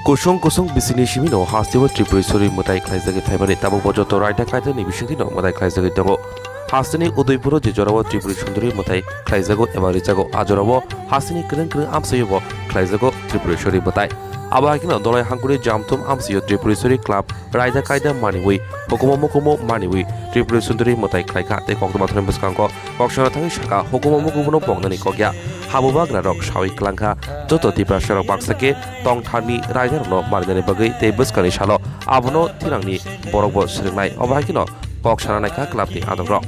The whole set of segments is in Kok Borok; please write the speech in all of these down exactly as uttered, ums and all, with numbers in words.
Kusung kusung bisini simino hasteo Tripuri suri mwtai khlaijagwi phaimani, tabukbo joto raida kaidani bisingtwino mwtai khlaijagwi tongo. Hasteni Udaipuro je jorao Tripuri sunduri mwtai khlaijago eba rijago, a jorao hasteni kwrwng kwrwng amchaiobo khlaijago Tripuri suri mwtai. Abo hai kheno Dolai Hangkuri Jamthum amchaio Tripuri suri club raida kaida maniwi, hukumu mukumu maniwi Tripuri sunduri mwtai khlaikha tei koktwma thani bwskango kok sana thangwi sakha, hukumu mukumu no pongnani kokya. Habubagra rok sawi klangkha, joto Tiprasa rok baksa khe tongtharni raida rokno marinani bagwi tei bwskangni salo abono thwirangni borokbo swrwngnai. Obo hai kheno kok sana naikha club ni adongrok.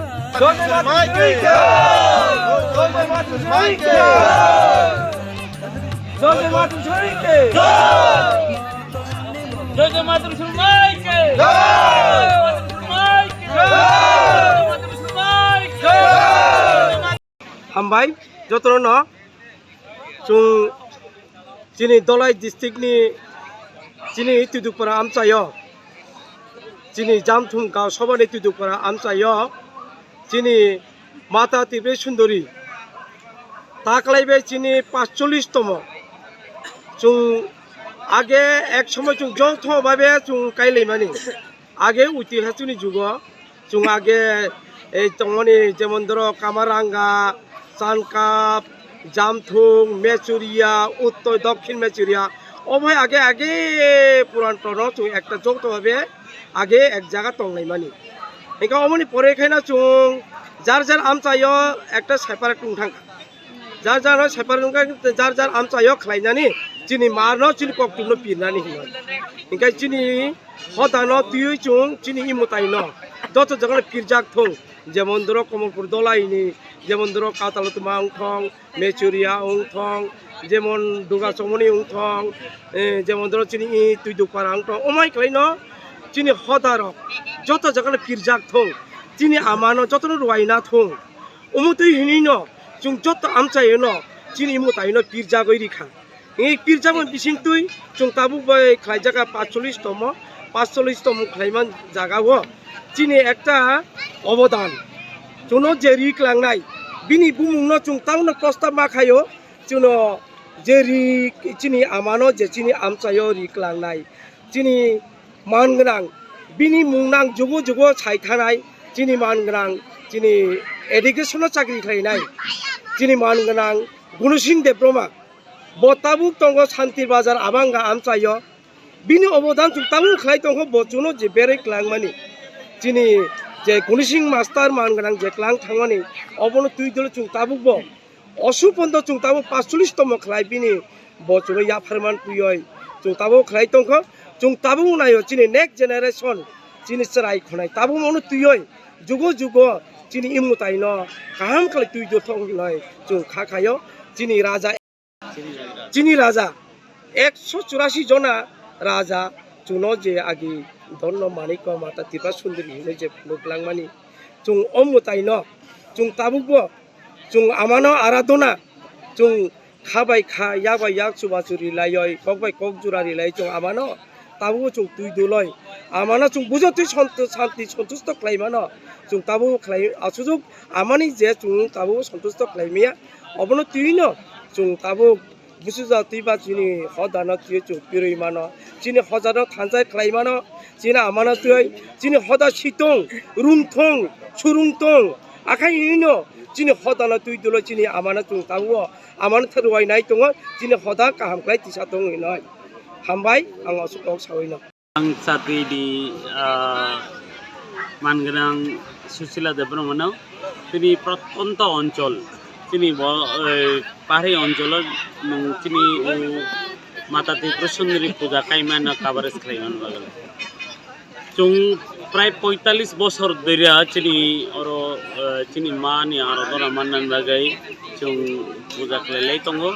Hambai jotono no. Chwng chini Dolai district ni chini Twidukpara amchaio, chini Jamthum Gaon Sabha ni Twidukpara amchaio chini Mata Tripuri Sundori taklai bai chini paanchchollish tomo. Chwng age ek somoy chwng joto babe chwng kailaimani. Age util hasteni jugo chwng age ei tongmani jemon doro Kamaranga, Chankap, Jamthung, Mechuria, Uttoi, Dokhin Mechuria. Obo hai age age puran tono chwng ekta joto babe age ek jaga tonglaimani. Hingke omoni pore khaina chwng jar jar amchaio ekta separate wng thangkha. Jar jar no separate wngkha, jar jar amchaio khlainani chini marno chini koktwmno pirnani hinwi. Hingke chini hodano twiwi chwng chini imwtaino joto jagano pirjak thung, jemon doro Komolpur Dolaini, jemon doro Katalotma wngthong, Mechuria wngthong, jemon Dugasongmoni wngthong, eh, jemon doro chini i Twidukpara wngthong, omai khlaino chini hodarok joto jagano pirjak thung, chini amano jotono rwina thung. Omo twi hinwi no chwng joto amchaio no chini mwtaino pirjagwi rikha. Hwnwi pirjakmani bisingtwi chwng tabuk bai khlaijak kha paanchchollish tomo, paanchchollish tomo khlaiman jaga o chini ekta obodan. Chwngno je ri klangnai bini bumungno chwng tabukno prostab ma khaio, chwngno je ri chini amano je chini amchaio ri klangnai. Chini man gwnang, bini mung nang jugo jugo sai thanai, chini man gwnang, chini education o chakri khlainai, chini man gwnang Gunosing Debbarma, bo tabuk tongo Santir Bazar Abanga amchaio, bini obodan chwng tabuk khlai tongkho, bo chwngno je berwi klangmani, chini je Gunosing master man gwnang je klang thangmani, obono twi dolo chwng tabukbo. Osu pondo chwng tabuk paanchchollish tomo khlai bini bo chwngno yapharman twiwi chwng tabuk khlai tongkho. Chwng tabuk naio chini next generation chini chwrai khwnai tabuk mano twiwi jugo jugo chini imwtaino kaham khlai twi dothok hinwi chwng kha khaio. Chini raja, chini raja ekso churasi jona raja chwngno je agi Dhanno Manikya Mata Tripura Sundari hinwi je phunuk langmani chwng o mwtaino chwng tabukbo Chwng amano aradona, chwng kha bai kha, yak bai yak chubachu rilaioi, kok bai kok jora rilai chwng amano tabuk chwng twi duloi. Amano chwng bujo twi santi santi santusto khlai mano. Chwng tabuk khlai aswk amani je chwng tabuk santusto khlai maya. Obono twino chwng tabuk busuja twi ba chini hodano twi chwng pirwi mano. Chini hodano thansa khlai mano. Chini amano twi chini hoda sitong, rungthong, surungtong. Akhai hino chini hodano twi dolo chini amano chwng tabuk o. Amano thwrwai nai tongo, chini hoda kaham khlai tisa tongo hinoi. Hambai, ang aswk kok sawi no. Ang chatwi di, ah, man gwnang Susila Debbarmano, tini protonto onchol, tini bo, eh, pahari oncholo nung tini o Mata Tripura Sundari puja kaimano coverage khlai mano bagwi. Chwng prai poitallis bosor dwria chini oro, eh, chini mani aradhona mannani bagwi chwng puja khlai lai tongo.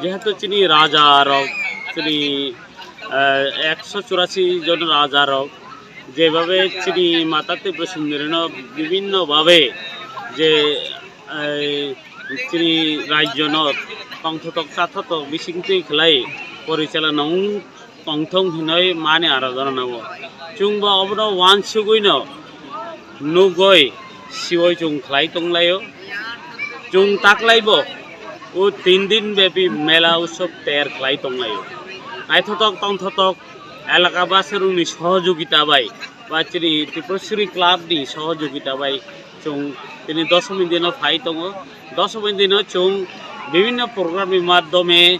Jehetu chini raja rok, chini, eh, ekso churasi jon raja rok, jebabe chini Mata Tripura Sundari no bibhinno babe je, eh, chini rajyo no tongthotok chathotok bisingtwi khlai porichalona wng tongthong hinoi mani aradhona nango. Chwngbo obono uansugwino nugoi sioi chwng khlai tonglaio. Chwng taklaibo o tin din bepi mela utsob ter khlai tonglaio. Naithotok tongthotok elaka basirokni sohojogita bai ba chini Tripura Sri Club ni sohojogita bai chwng tini dosomi dino phai tongo. Dosomi dino chwng bibhinno program ni madhyome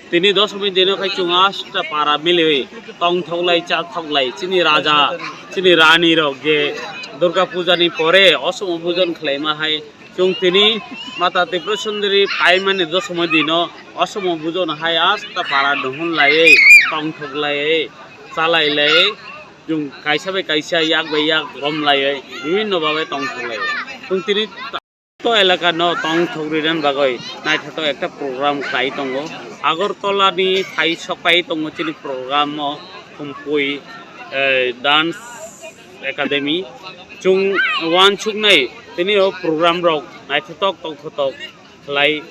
tini dosomi dino khai chwng asta para miliwi tongthoklai chathoklai chini raja chini rani rok je Durga Puja ni pore osomo pujon khlaima hai chwng tini Mata Tripura Sundari paimani dosomi dino osomo pujon hai asta para nuhun laiwi tongthoklaiwi chalailai chwng kaisa bai kaisa yak bai yak romlaiwi bibhinno babe tongthoklai. Chwng tini to elaka no tongthok rinani bagwi naithotok ekta program khlai tongo. Agartala ni phai sok pai tongo chini program o Khumpui, eh, dance academy. Chwng uansuknai tini o program rok naithotok tongthotok khlai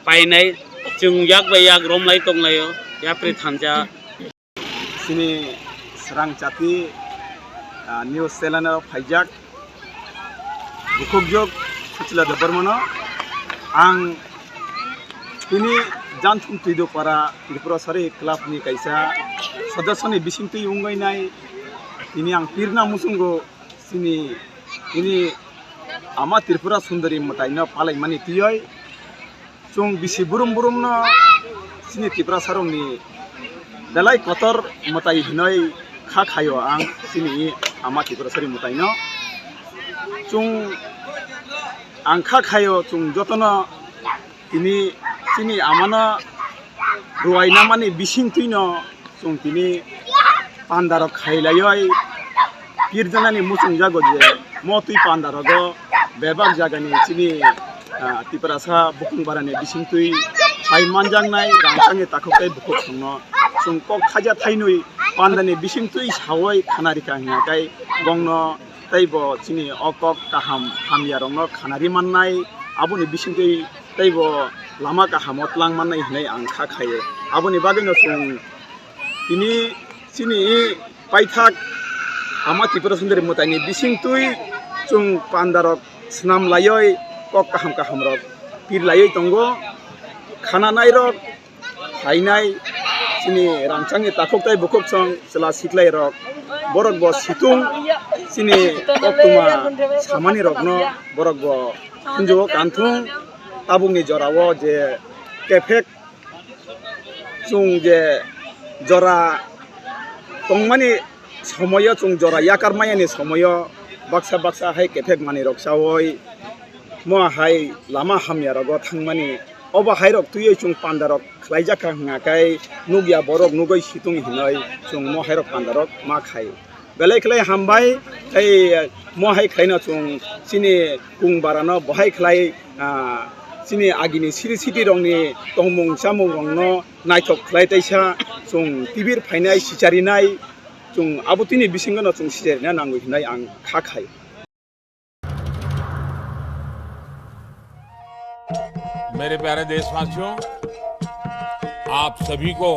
painai. Chwng yak bai yak romlai tonglaio yapri thansa. Chini Srang Chati, ah, news channel o phaijak bukhukjwk Suchila Debbarmano. Ang tini Janthum Twidopara Tripura Sari Club ni kaisa sodossoni bisingtwi wngwi nai. Tini ang pirna muchungo chini, chini Ama Tripura Sundari mwtaino palaimani twiwi chwng bisi brum brumno chini Tiprasarokni belai kotor mwtai hinwi kha khaio ang chini Ama Tiprasari mwtaino. Chwng ang kha khaio chwng jotono tini chini amano rwai namani bisingtwino chwng tini pandarok khailaioi pirjanani muchungjago je mo twi pandarogo bebak jagani chini, ah, Tiprasa bukung barani bisingtwi hai manjaknai rangchakni takhuk tei bukhuk songno chwng kok thaija thainwi pandani bisingtwi sawoi khana rikha hingya kai bongno tei bo chini o kok kaham hamya rokno khana ri mannai, aboni bisingtwi tei bo lama kahamo tlang mannai hinwi ang kha khaio. Aboni bagwino chwng tini chini paithak Ama Tripura Sundari mwtaini bisingtwi chwng pandarok swnam laioi kok kaham kaham rok pir laioi tongo. Khananai rok phainai chini rangchakni takhuk tei bukhuk song chwla siklai rok borok bo situng chini koktwma samani rokno borok bo khunju o kanthung tabukni jora o je kephek chwng je jora tongmani somoyo chwng jora yakar mayani somoyo baksa baksa hai kephek manwi rok chawi mo hai lama hamya rogo thangmani obo hai rok twiwi chwng panda rok khlaijak kha hwnkha khe nukya borok nugwi situng hinwi chwng mo hai rok panda rok ma khai. Belai khlai hambai, tei mo hai khlaino chwng chini kung barano bo hai khlai, ah, chini agini siri siti rokni tongmung chamung rokno naithok khlai taisa chwng tibir phainai sicharinai chwng abo tini bisingo no chwng sicharinai nangwi hinai ang kha khai. मेरे प्यारे देशवासियों, आप सभी को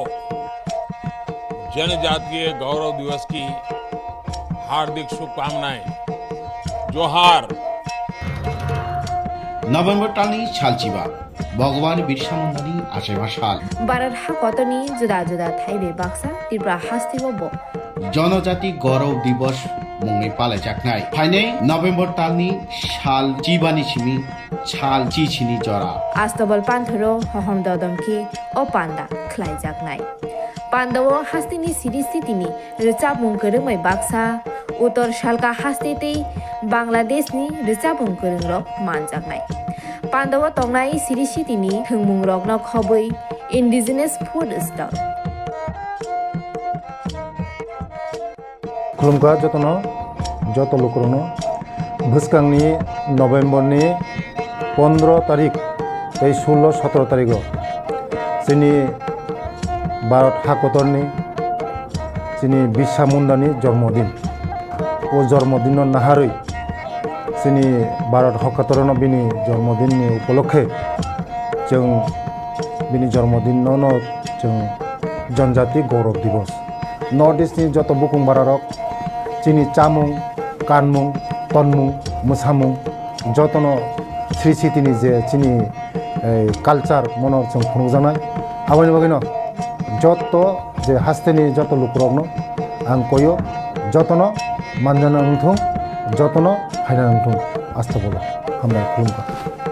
जनजातीय गौरव दिवस की हार्दिक शुभकामनाएं। जोहार। November talni salchiba, Bhagwan Birsa Mundani achaiba sal. Bharat hakotorni juda juda thaibai baksa Tripura hasteo bo Jonojati Gaurav Divas mungwi palaijaknai. Phainai November talni sal chibani simi sal chichini jora. Astabal panthoro hohom dodom khe o panda khlaijaknai. Pandao hasteni siri sitini rwchapmung kwrwngbai baksa, Uttor Salka haste tei Bangladeshni rwchapmung kwrwngrok manjaknai. Pandao tongnai siri sitini thwngmungrokno khobwi indigenous food stall. Khulumkha jotono, joto lukurokno. Bwskangni November ni pondro tarik tei sullo sotro tarigo chini Bharat hakotorni chini Birsa Mundani jormodin. O jormodinno naharwi chini Bharat hakotorno bini jormodinni upolokhe chwng bini jormodinno no chwng Janjati Gaurav Divas. North East ni joto bukung bararok chini chamung, kanmung, tonmung, mwsamung jotono sri sitini je chini, eh, culture mono chwng phunukjaknai. Aboni bagwino joto je hasteni joto lukurokno ang koyo, jotono manjana wngthung, jotono phaina wngthung, asta bolo hambai khulumkha.